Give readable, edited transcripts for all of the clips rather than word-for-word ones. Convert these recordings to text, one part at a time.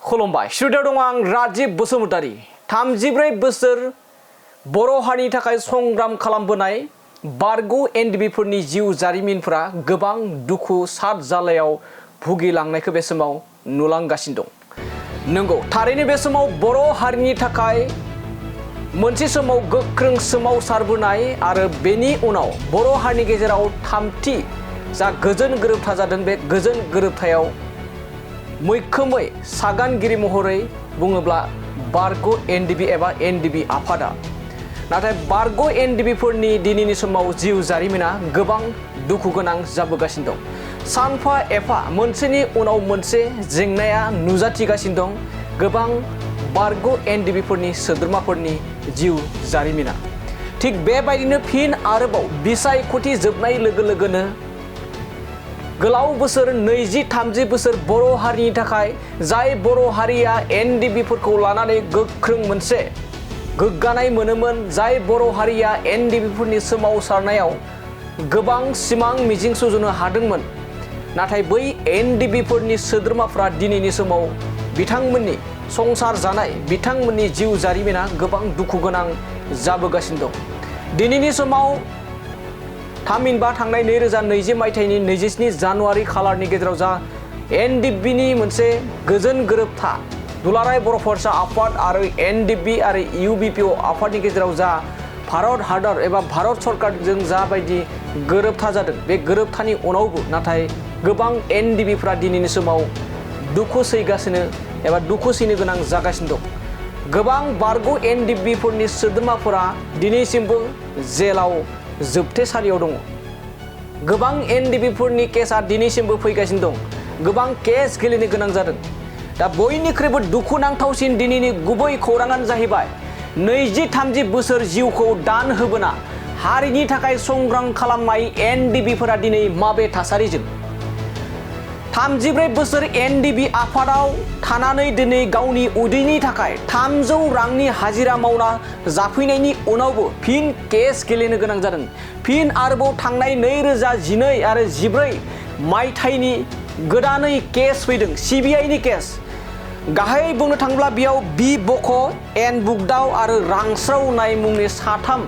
खुलुमबाय स्टुडिअ दं आं राजिब बसुमतारी 34 बोसोर बर' हारिनि थाखाय संग्राम खालामबोनाय बारग' एनडिएफबिफोरनि जिउ जारिमिनफोरा गोबां दुखु साद जालायाव भुगिलांनायखौ बे समाव नुलांगासिनो दं। नंगौ थारैनो बे समाव बर' हारिनि थाखाय मोनसे समाव गोख्रों सोमावसारबोनाय आरो बेनि उनाव बर' हारिनि गेजेराव थामथि जा गोजोन गोरोबथा जादों बे गोजोन गोरोबथायाव मैखोमै सागानगिरि महरै बुङोब्ला बारग' एनडिएफबि एबा एनडिएफबि आफादा नाथाय बारग' एनडिएफबिफोरनि दिनैनि समाव जिउ जारिमिना गोबां दुखु गोनां जाबोगासिनो दं। सानफा एफा मोनसेनि उनाव मोनसे जेंनाया नुजाथिगासिनो दं गोबां बारग' एनडिएफबिफोरनि सोद्रोमाफोरनि जिउ जारिमिना। थिग बेबायदिनो फिन आरोबाव बिसायख'थि जोबनाय लोगो लोगोनो गोलाव बोसोर 20-30 बोसोर बर' हारिनि थाखाय जाय बर' हारिया एनडिएफबिफोरखौ लानानै गोख्रों मोनसे गोग्गानाय मोनोमोन, जाय बर' हारिया एनडिएफबिफोरनि सोमावसारनायाव गोबां सिमां मिजिं सुजुनो हादोंमोन, नाथाय बै एनडिएफबिफोरनि सोद्रोमाफ्रा दिनैनि समाव बिथांमोननि संसार जानाय बिथांमोननि जिउ जारिमिना गोबां दुखु गोनां जाबोगासिनो दं। दिनैनि समाव थामहिनबा थांनाय 2020 मायथाइनि 27 जानुवारि खालारनि गेजेराव जा एनडिएफबिनि मोनसे गोजोन गोरोबथा दुलाराय बर' फरायसा आफाद आरो एनडिएफबि आरो इउबिपिअ आफादनि गेजेराव जा भारत हादर एबा भारत सरकारजों जाबायदि गोरोबथा जादों बे गोरोबथानि उनावबो नाथाय गोबां एनडिएफबिफोरा दिनैनि समाव दुखु सैगासिनो एबा दुखु सैनो गोनां जागासिनो दं। गोबां बारग' एनडिएफबिफोरनि सोद्रोमाफोरा दिनैसिमबो जेलाव जोबथेसालियाव दङ। गोबां एनडिएफबिफोरनि केसआ दिनैसिमबो फैगासिनो दं। गोबां केस गेलेनो गोनां जादों। दा बयनिख्रुइबो दुखुनांथावसिन दिनैनि गुबै खौराङानो जाहैबाय 20-30 बोसोर जिउखौ दान होबोना हारिनि थाखाय संग्राम खालामनाय एनडिएफबिफोरा दिनै माबे थासारिजों 34 बोसोर एनडिएफबि आफादाव थानानै दिनै गावनि उदैनि थाखाय 300 रांनि हाजिरा मावना जाफैनायनि उनावबो फिन केस गेलेनो गोनां जादों। फिन आरोबाव थांनाय 2012 आरो 14 मायथाइनि गोदानै केस फैदों CBIनि केस। गाहाय बुंनो थाङोब्ला बेयाव बि बख', एन बुगदाव आरो रांस्रावनाय मुंनि 3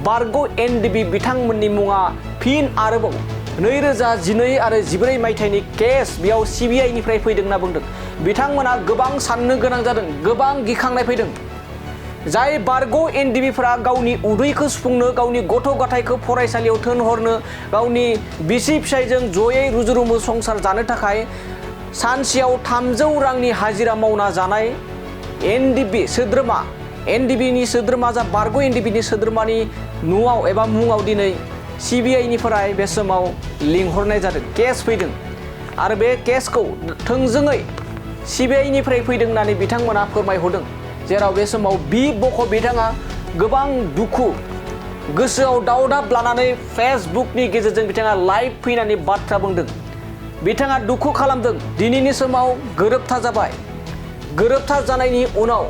बारग' एनडिएफबि बिथांमोननि मुङा फिन आरोबाव 2012 आरो 14 मायथाइनि केस बेयाव CBIनिफ्राय फैदों होनना बुंदों। बिथांमोना गोबां साननो गोनां जादों, गोबां गिखांनाय फैदों। जाय बारग' एनडिएफबिफोरा गावनि उदैखौ सुफुंनो, गावनि गथ' गथायखौ फरायसालियाव थिनहरनो, गावनि बिसि फिसायजों जयै रुजु रुमु संसार जानो थाखाय सानसेयाव 300 रांनि हाजिरा मावना जानाय एनडिएफबि सोद्रोमा, एनडिएफबिनि सोद्रोमा जा बारग' एनडिएफबिनि सोद्रोमानि न'आव एबा मुङाव दिनै CBIनिफ्राय बे समाव लिंहरनाय जादों, केस फैदों आरो बे केसखौ थोंजोङै CBIनिफ्राय फैदों होननानै बिथांमोना फोरमायहरदों। जेराव बे समाव बि बख' बिथाङा गोबां दुखु गोसोआव दावदाब लानानै फेसबुकनि गेजेरजों बिथाङा लाइभ फैनानै बाथ्रा बुंदों। बिथाङा दुखु खालामदों दिनैनि समाव गोरोबथा जाबाय। गोरोबथा जानायनि उनाव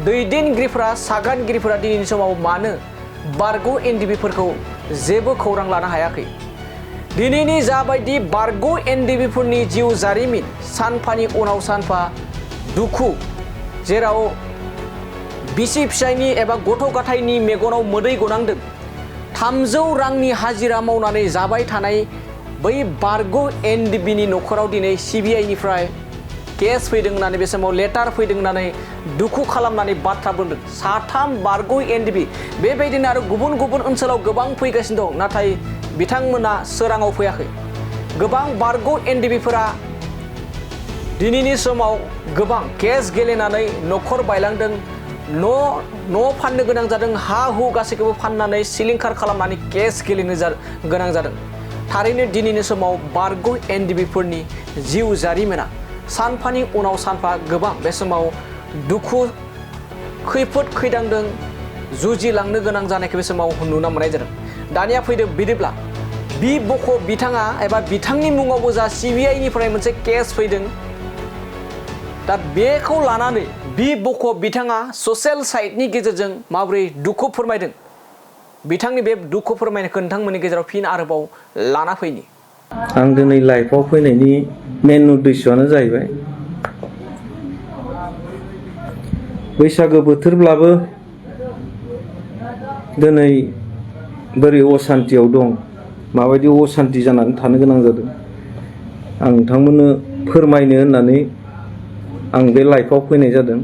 दैदेनगिरिफोरा सागानगिरिफोरा दिनैनि समाव मानो बारग' एनडिएफबिफोरखौ जेबो खौरां लानो हायाखै। दिनैनि जाबायदि बारग' एनडिएफबिफोरनि जिउ जारिमिन सानफानि उनाव सानफा दुखु, जेराव बिसि फिसायनि एबा गथ' गथायनि मेगनाव मोदै गनांदों। 300 रांनि हाजिरा मावनानै जाबाय थानाय बै बारग' एनडिएफबिनि न'खराव दिनै CBIनिफ्राय केस फैदों होननानै बे समाव लेटार फैदों होननानै दुखु खालामनानै बाथ्रा बुंदों। 3 बारग' एनडिएफबि बेबायदिनो आरो गुबुन गुबुन ओनसोलाव गोबां फैगासिनो दं, नाथाय बिथांमोना सोराङाव फैयाखै। गोबां बारग' एनडिएफबिफोरा दिनैनि समाव गोबां केस गेलेनानै न'खर बायलांदों, न' फाननो गोनां जादों, हा हु गासैखौबो फाननानै सिलिंखार खालामनानै केस गेलेनो गोनां जादों। थारैनो दिनैनि समाव बारग' एनडिएफबिफोरनि जिउ जारिमिना सानफानि उनाव सानफा गोबां बे समाव दुखु खैफोद खैदांदों, जुजिलांनो गोनां जानायखौ बे समाव नुनो मोननाय जादों। दानिया फैदों बिदिब्ला बि बख' बिथाङा एबा बिथांनि मुङावबो जा CBIनिफ्राय मोनसे केस फैदों। दा बेखौ लानानै बि बख' बिथाङा ससियेल साइटनि गेजेरजों माबोरै दुखु फोरमायदों, बिथांनि बे दुखु फोरमायनायखौ नोंथांमोननि गेजेराव फिन आरोबाव लाना फैनि। आं दिनै लाइफआव फैनायनि मेन उद्देश्यआनो जाहैबाय बैसागो बोथोरब्लाबो दिनै बोरै असान्तियाव दं, माबायदि असान्ति जानानै थानो गोनां जादों, आं नोंथांमोननो फोरमायनो होननानै आं बे लाइफआव फैनाय जादों।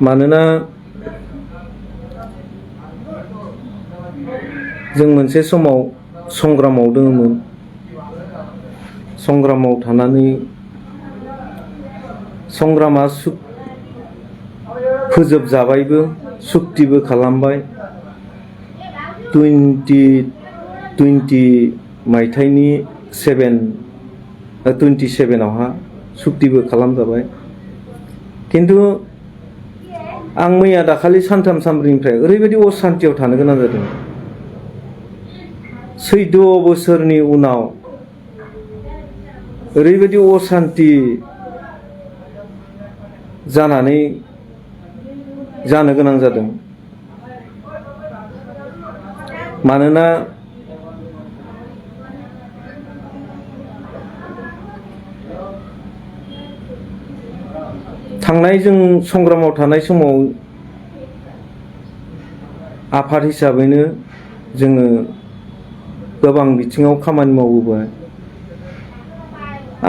मानोना जों मोनसे समाव संग्रामाव दङमोन। संग्रामाव थानानै संग्रामा फोजोबजाबायबो, सुक्तिबो खालामबाय। 2020 मायथाइनि 27आवहा सुक्तिबो खालामजाबाय। खिन्थु आं मैया दाखालि सानथाम सानब्रैनिफ्राय ओरैबायदि असान्तियाव थानो गोनां जादों। 14 बोसोरनि उनाव ओरैबायदि असान्ति जानानै जानो गोनां जादों। मानोना थांनाय जों संग्रामाव थानाय समाव आफाद हिसाबैनो जोङो गोबां बिथिङाव खामानि मावबोबाय।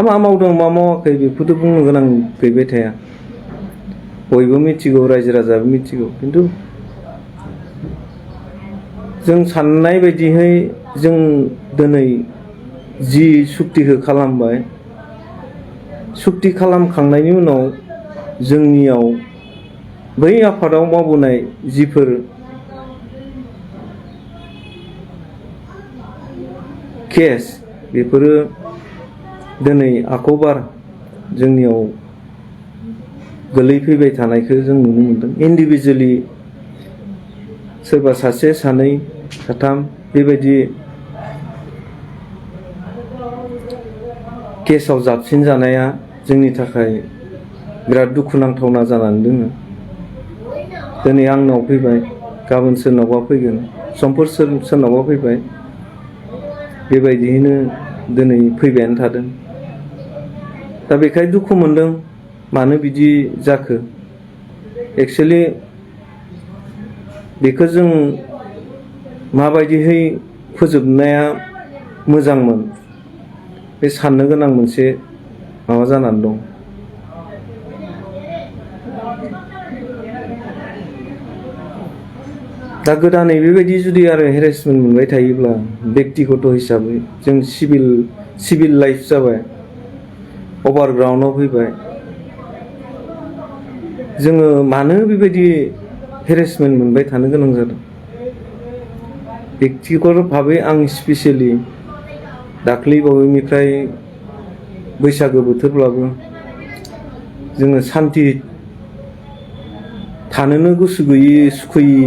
मा मावदों मा मावाखै बेखौथ' बुंनो गोनां गैबाय थाया, बयबो मिथिगौ, रायजो राजाबो मिथिगौ। खिन्थु जों साननाय बायदियै जों दिनै जि सुक्तिखौ खालामबाय, सुक्ति खालामखांनायनि उनाव जोंनियाव बै आफादाव मावबोनाय जिफोर केस, बेफोरो दिनै आखबार जोंनियाव गोलैफैबाय थानायखौ जों नुनो मोनदों। इन्डिभिजुवेलि सोरबा सासे, सानै, साथाम बेबायदि केसाव जाबसिन जानाया जोंनि थाखाय बिराद दुखुनांथावना जानानै दङ। दिनै आंनाव फैबाय, गाबोन सोरनावबा फैगोन, समफोर सोरनावबा फैबाय, बेबायदियैनो दिनै फैबायानो थादों। दा बेखाय दुखु मोनदों, मानो बिदि जाखो। एक्सुवेलि बेखौ जों माबायदिहै फोजोबनाया मोजांमोन, बे साननो गोनां मोनसे माबा जानानै दं। दा गोदानै बेबायदि जुदि आरो हेरेसमेन्ट मोनबाय थायोब्ला, बेक्तिगत हिसाबै जों सिभिल लाइफ जाबाय, अभारग्राउन्डआव फैबाय, जोङो मानो बेबायदि हेरेसमेन्ट मोनबाय थानो गोनां जादों। बेक्तिगत भाबै आं स्पेसियेलि दाख्लै बावैनिफ्राय बैसागो बोथोरब्लाबो जोङो सान्ति थानोनो गोसो गैयि, सुखुयि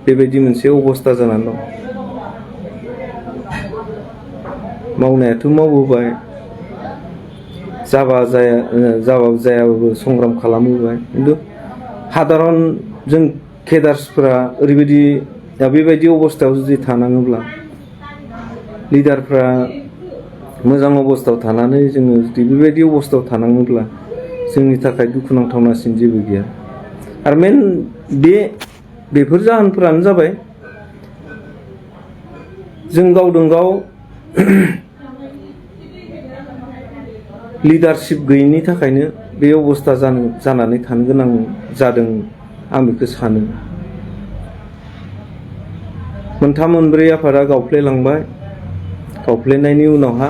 बेबायदि मोनसे अबस्था जानानै दं। मावनायाथ' मावबोबाय, जाबाबो जायाबाबो संग्राम खालामबोबाय। खिन्थु साधारन जों केडार्सफोरा ओरैबायदि बेबायदि अबस्थायाव जुदि थानाङोब्ला, लिडारफ्रा मोजां अबस्थायाव थानानै जोङो जुदि बेबायदि अबस्थायाव थानाङोब्ला जोंनि थाखाय दुखुनांथावनासिन जेबो गैया। आरो बेफोर जाहोनफोरानो जाबाय जों गावजों गाव लिडारशिप गैयिनि थाखायनो बे अबस्था जानानै थानो गोनां जादों, आं बेखौ सानो। मोनथाम मोनब्रै आफादा गावफ्लेलांबाय, गावफ्लेनायनि उनावहा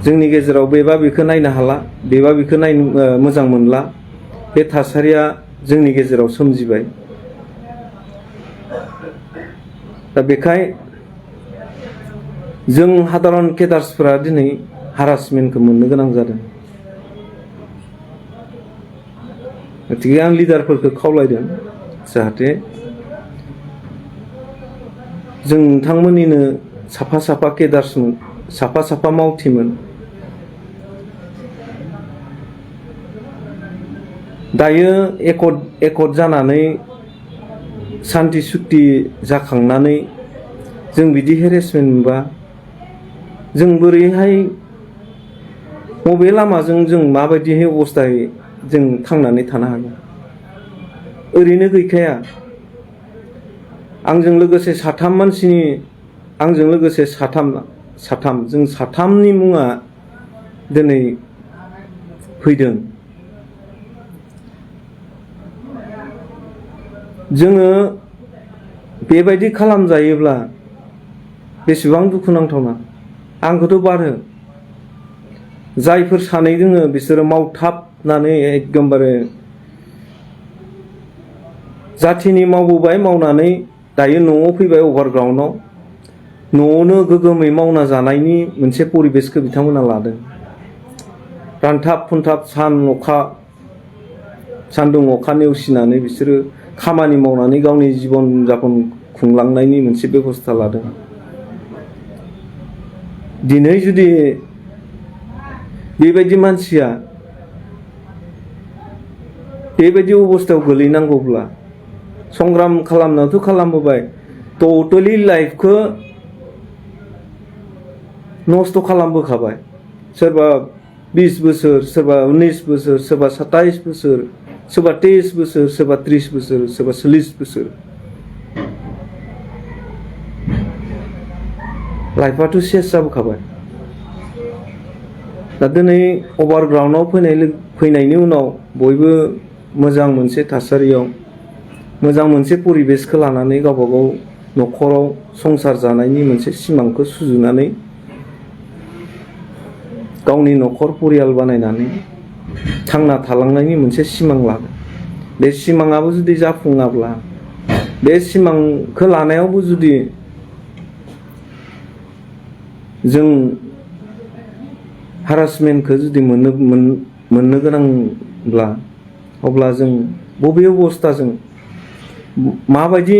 जोंनि गेजेराव बेबा बेखौ नायनो हाला, बेबा बेखौ नायनो मोजां मोनला, बे थासारिया जोंनि गेजेराव सोमजिबाय। दा बेखाय जों साधारन केडार्सफोरा दिनै हारासमेन्टखौ मोननो गोनां जादों। गतिके आं लिडारफोरखौ खावलायदों, जाहाथे जों नोंथांमोननिनो साफा साफा केडार्समोन, साफा साफा मावथिमोन, दायो एकट जानानै सान्ति सुक्ति जाखांनानै जों बिदि हेरेसमेन्ट मोनबा जों बोरैहाय बबे लामाजों जों माबायदिहाय अबस्थायै जों थांनानै थानो हागोन? ओरैनो गैखाया। आंजों लोगोसे साथाम जों साथामनि मुङा दिनै फैदों। जोङो बेबायदि खालामजायोब्ला बेसेबां दुखुनांथावना। आंखौथ' बारो। जायफोर सानै दोङो बिसोरो मावथाबनानै एकदमबारे जाथिनि मावबोबाय, मावनानै दायो न'आव फैबाय अभारग्राउन्डआव। न'आवनो गोगोमै मावना जानायनि मोनसे परिबेसखौ बिथांमोना लादों। रानथाब खुनथाब सान्दुं अखा नेवसिनानै बिसोरो खामानि मावनानै गावनि जिबन जापन खुंलांनायनि मोनसे बेबस्था लादों। दिनै जुदि बेबायदि मानसिया बेबायदि अबस्थायाव गोलैनांगौब्ला, संग्राम खालामनायावथ' खालामबोबाय, टटेलि लाइफखौ नस्थ' खालामबोखाबाय। सोरबा 20 बोसोर, सोरबा 19 बोसोर, सोरबा 27 बोसोर, सोरबा 23 बोसोर, सोरबा 30 बोसोर, सोरबा 40 बोसोर। लाइफआथ' सेस जाबोखाबाय। दा दिनै अभारग्राउन्डआव फैनायनि उनाव बयबो मोजां मोनसे थासारियाव, मोजां मोनसे परिबेसखौ लानानै गावबा गाव न'खराव संसार जानायनि मोनसे सिमांखौ सुजुनानै गावनि न'खर परियाल बानायनानै थांना थालांनायनि मोनसे सिमां लादों। बे सिमाङाबो जुदि जाफुङाब्ला, बे सिमांखौ लानायावबो जुदि जों हारासमेन्टखौ जुदि मोननो गोनांब्ला, अब्ला जों बबे अबस्थाजों माबायदि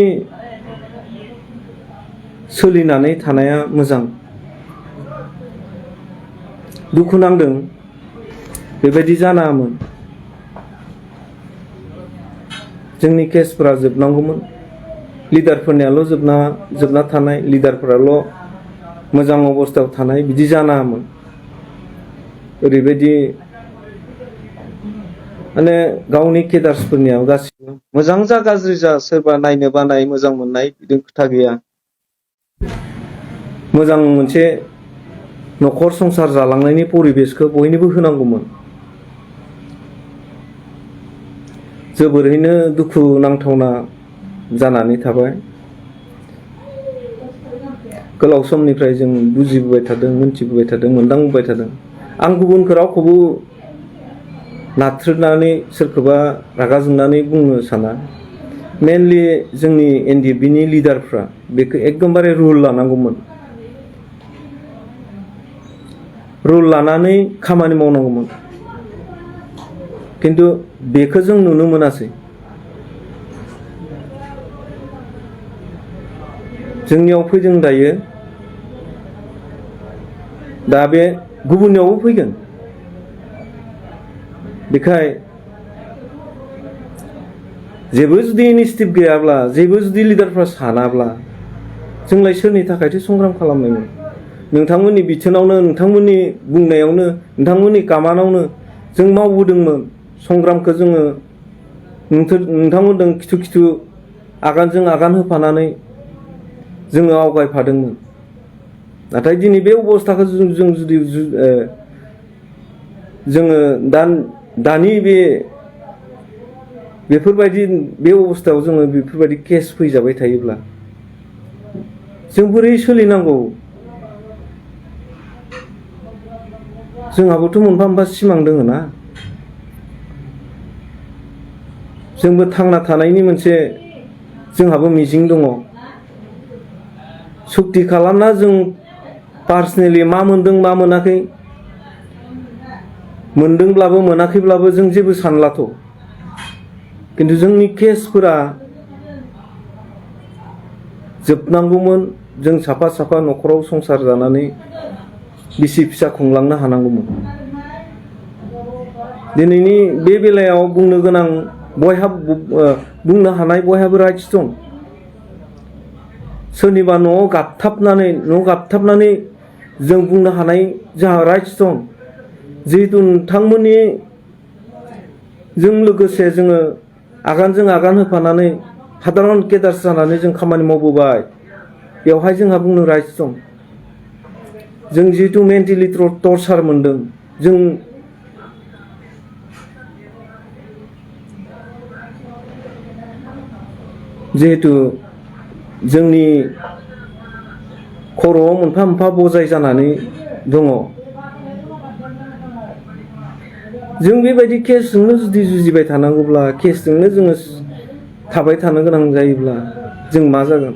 सोलिनानै थानाया मोजां? दुखु नांदों। बेबायदि जानाङामोन। जोंनि केसफोरा जोबनांगौमोन। लिडारफोरनियाल' जोबना थानाय, लिडारफोराल' मोजां अबस्थायाव थानाय, बिदि जानाङामोन। ओरैबायदि माने गावनि केडार्सफोरनियाव गासिबो मोजां जा गाज्रि जा, सोरबा नायनो बानाय मोजां मोननाय बिदि खोथा गैया। मोजां मोनसे न'खर संसार जालांनायनि परिबेसखौ बयनोबो होनांगौमोन। जोबोरैनो दुखु नांथावना जानानै थाबाय। गोलाव समनिफ्राय जों बुजिबोबाय थादों, मोनथिबोबाय थादों, मोनदांबोबाय थादों। आं गुबुनखौ रावखौबो नाथ्रोदनानै सोरखौबा रागा जोंनानै बुंनो साना। मेनलि जोंनि एनडिएफबिनि लिडारफ्रा बेखौ एकदमबारे रुल लानांगौमोन। रुल लानानै खामानि मावनांगौमोन। खिन्थु बेखौ जों नुनो मोनासै। जोंनियाव फैदों दायो, दा बे गुबुननियावबो फैगोन। बेखाय जेबो जुदि इनिशिएटिभ गैयाब्ला, जेबो जुदि लिडारफ्रा सानाब्ला, जोंलाय सोरनि थाखायथो संग्राम खालामनायमोन? नोंथांमोननि बिथोनावनो, नोंथांमोननि बुंनायावनो, नोंथांमोननि कामानावनो जों मावबोदोंमोन। संग्रामखौ जोङो नोंथांमोनजों खिथु खिथु आगानजों आगान होफानानै जोङो आवगायफादोंमोन। नाथाय दिनै बे अबस्थाखौ जों जुदि जोङो दानि बेफोरबायदि बे अबस्थायाव जोङो बेफोरबायदि केस फैजाबाय थायोब्ला जों बोरै सोलिनांगौ? जोंहाबोथ' मोनफा मोनफा सिमां दोङो ना। जोंबो थांना थानायनि मोनसे जोंहाबो मिजिं दङ। सुक्ति खालामना जों पार्सनेलि मा मोनदों मा मोनाखै, मोनदोंब्लाबो मोनाखैब्लाबो जों जेबो सानलाथ'। खिन्थु जोंनि केसफोरा जोबनांगौमोन। जों साफा साफा न'खराव संसार जानानै बिसि फिसा खुंलांनो हानांगौमोन। दिनैनि बे बेलायाव बुंनो गोनां बुंनो हानाय बयहाबो राइट्स दं। सोरनिबा न'आव गाबथाबनानै जों बुंनो हानाय जोंहा राइट्स दं। जिहेतु नोंथांमोननि जों लोगोसे जोङो आगानजों आगान होफानानै साधारन केडार जानानै जों खामानि मावबोबाय बेवहाय जोंहा बुंनो राइट्स दं। जों जिहेतु मेन्टेलि टर्चार मोनदों जों जिहेतु जोंनि खर'आव मोनफा मोनफा बजाय जानानै दङ। जों बेबायदि केसजोंनो जुदि जुजिबाय थानांगौब्ला केसजोंनो जोङो थाबाय थानो गोनां जायोब्ला जों मा जागोन?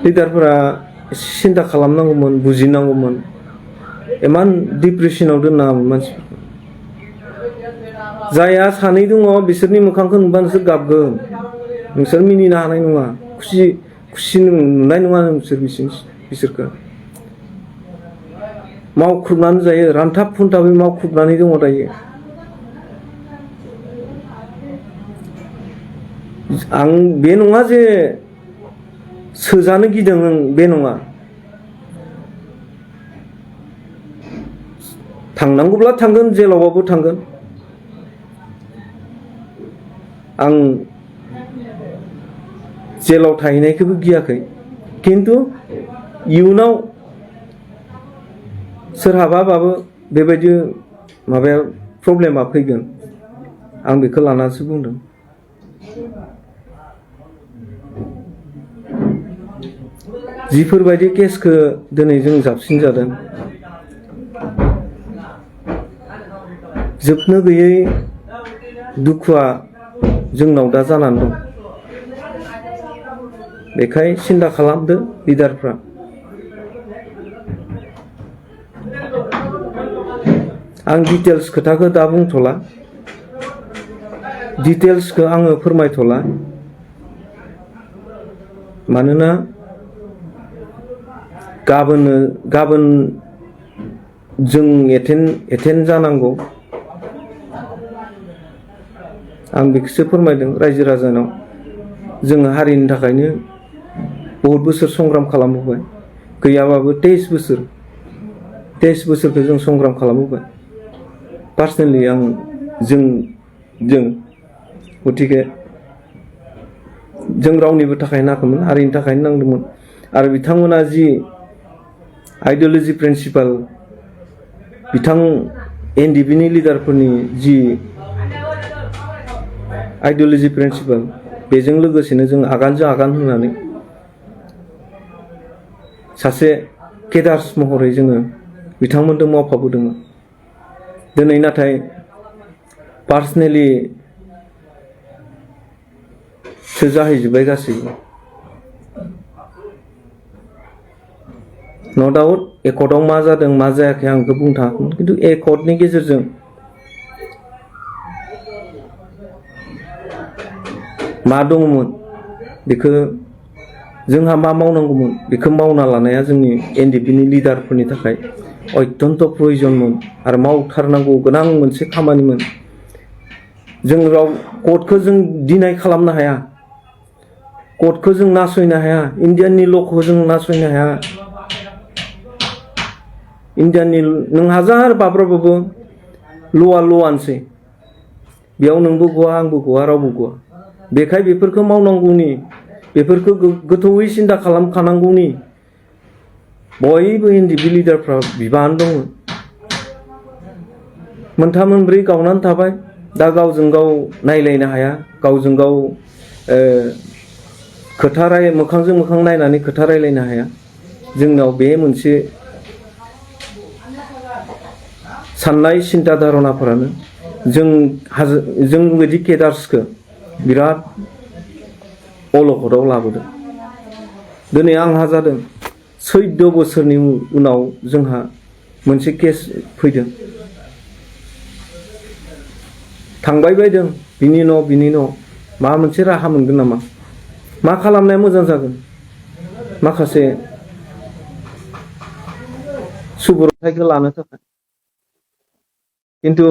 लिडारफोरा सिन्था खालामनांगौमोन, बुजिनांगौमोन, इमान डिप्रेसनाव दोननाङामोन मानसिफोरखौ। जायहा सानै दङ बिसोरनि मोखांखौ नुबा नोंसोर गाबगोन, नोंसोर मिनिनो हानाय नङा, खुसि नुनाय नङा नोंसोर बिसोरखौ। मावख्रुबनानै जायो, रानथाब खुन्थाबै मावख्रुबनानै दङ दायो। आं बे नङा जे सोजानो गिदों, बे नङा। थांनांगौब्ला थांगोन, जेलावबाबो थांगोन। आं जेलाव थाहैनायखौबो गियाखै, खिन्थु इयुनाव सोरहाबाबाबो बेबायदि माबाया प्रब्लेमा फैगोन आं बेखौ लानानैसो बुंदों। जिफोरबायदि केसखौ दिनै जों जाबसिन जादों, जोबनो गैयै दुखुआ जोंनाव दा जानानै दं। बेखाय सिन्था खालामदो लिडारफ्रा। आं डिटेल्स खोथाखौ दा बुंथ'ला, डिटेल्सखौ आङो फोरमायथ'ला, मानोना गाबोन जों एटेन्ड जानांगौ। आं बेखौसो फोरमायदों रायजो राजानाव। जोङो हारिनि थाखायनो बहुत बोसोर संग्राम खालामबोबाय, गैयाबाबो 23 बोसोरखौ जों संग्राम खालामबोबाय। पार्सनेलि जों गतिके जों रावनिबो थाखाय नाङाखैमोन, हारिनि थाखायनो नांदोंमोन। आरो बिथांमोना जि आइडिय'लजि प्रिन्सिपाल, बिथां एनडिएफबिनि लिडारफोरनि जि आइडिय'लजि प्रिन्सिपाल, बेजों लोगोसेनो जों आगानजों आगान होनानै सासे केडार्स महरै जोङो बिथांमोनजों मावफाबोदोंमोन। दिनै नाथाय पार्सनेलि सो जाहैजोब्बाय गासैबो। न' डाउट एकर्डआव मा जादों मा जायाखै आं बेखौ बुंनो थाङाखैमोन, खिन्थु एकर्डनि गेजेरजों मा दङमोन बेखौ जोंहा मा मावनांगौमोन बेखौ मावना लानाया जोंनि एनडिएफबिनि लिडारफोरनि थाखाय अत्यन्त प्रयजनमोन आरो मावथारनांगौ गोनां मोनसे खामानिमोन। जों कर्टखौ जों डिनाय खालामनो हाया, कर्टखौ जों नासयनो हाया, इण्डियाननि ल'खौ जों नासयनो हाया। इण्डियाननि नों हाजार बाब्राबाबो ल'आ ल'आनोसै, बेयाव नोंबो गवा आंबो गवा रावबो गवा। बेखाय बेफोरखौ मावनांगौनि, बेफोरखौ गोथौयै सिन्था खालामखानांगौनि बयबो एनडिएफबि लिडारफ्रा बिबान दङ। मोनथाम मोनब्रै गावनानै थाबाय, दा गावजों गाव नायलायनो हाया, गावजों गाव मोखांजों मोखां नायनानै खोथा रायलायनो हाया। जोंनाव बे मोनसे साननाय सिन्था धारनाफोरानो जों बायदि केडार्सखौ बिराद अलखदाव लाबोदों। दिनै आंहा जादों 14 बोसोरनि उनाव जोंहा मोनसे केस फैदों। थांबाय बायदों बिनि न' माबा मोनसे राहा मोनगोन नामा, मा खालामनाया मोजां जागोन, माखासे सुबुरुनथाइखौ लानो थाखाय। खिन्थु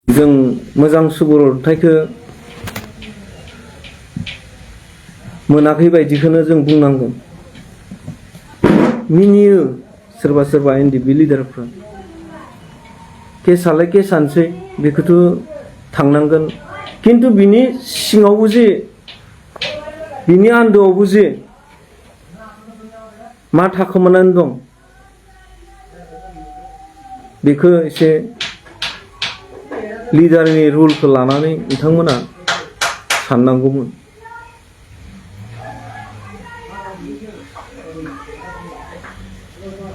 जों मोजां सुबुरुनथाइखौ मोनाखै बायदिखौनो जों बुंनांगोन। मिनियो सोरबा सोरबा एनडिएफबि लिडारफ्रा केसालाय केसानोसै बेखौथ' थांनांगोन खिन्थु बिनि सिङावबो जे बिनि आन्दोआवबो जे मा थाखोमानानै दं बेखौ एसे लिडारनि रुलखौ लानानै बिथांमोना साननांगौमोन।